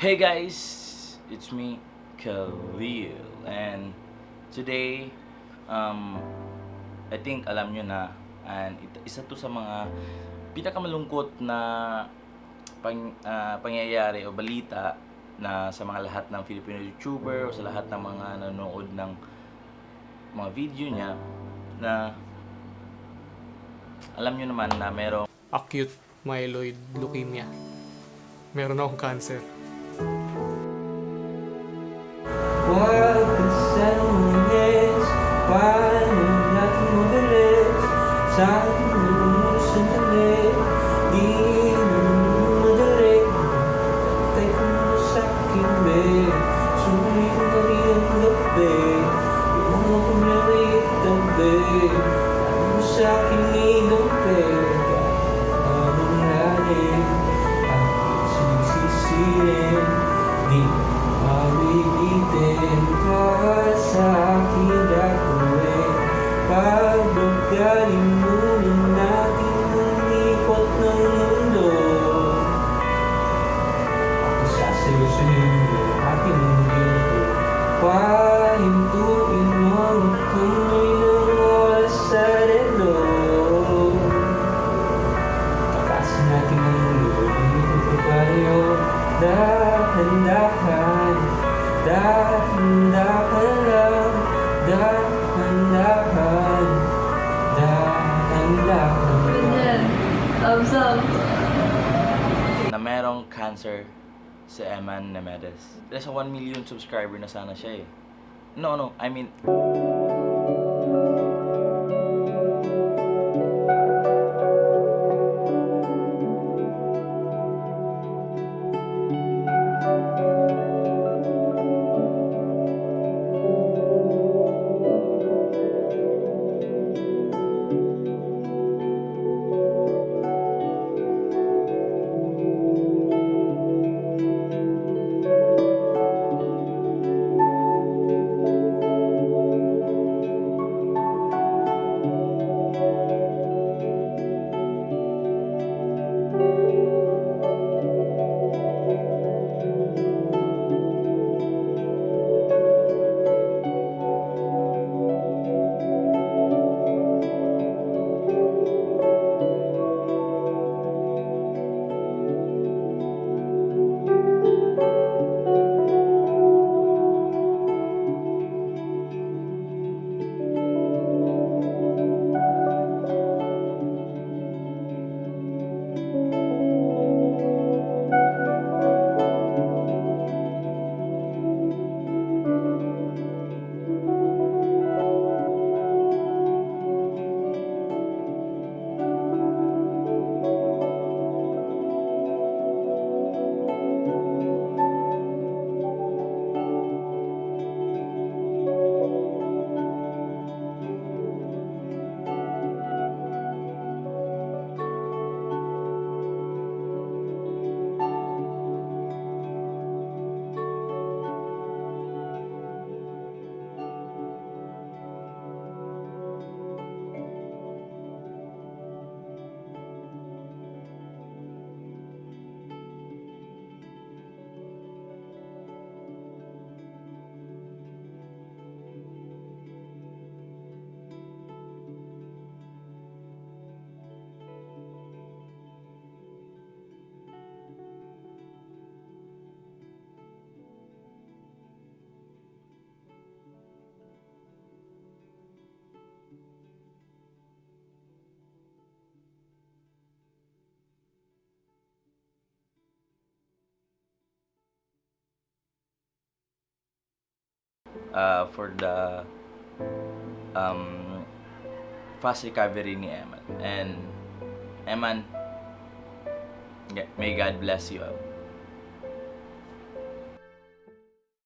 Hey guys, it's me, Khalil, and today, I think alam nyo na, and isa to sa mga pinakamalungkot na pangyayari o balita na sa mga lahat ng Filipino YouTuber o sa lahat ng mga nanonood ng mga video niya na alam nyo naman na merong Acute Myeloid Leukemia. Meron akong cancer. Huwag kasal mangyes, paano natin mabilis? Saan mo sandali, di mo madali. Patay ko mo sa'kin, be, sumuli ko na rin ang gabi. Yung mga kumyalit ang be, ano mo sa'kin inompe? Anong lalim, aking sinisisihin, di mabibitin para sa akin gagawin. Pagbagalin muna natin ang ikot ng mundo. Ako sasalusunin mo aking mundo. Pahintuin mo ang kamay ng oras sa relo. Takasin natin ang mundo, dito ko tayo. Dahan-dahan, dahan-dahan lang, dahan-dahan, dahan-dahan lang. na merong cancer si Emman Nimedez. Nasa 1 million subscriber na sana siya eh. No, I mean for the fast recovery ni Emman. And Emman, may God bless you.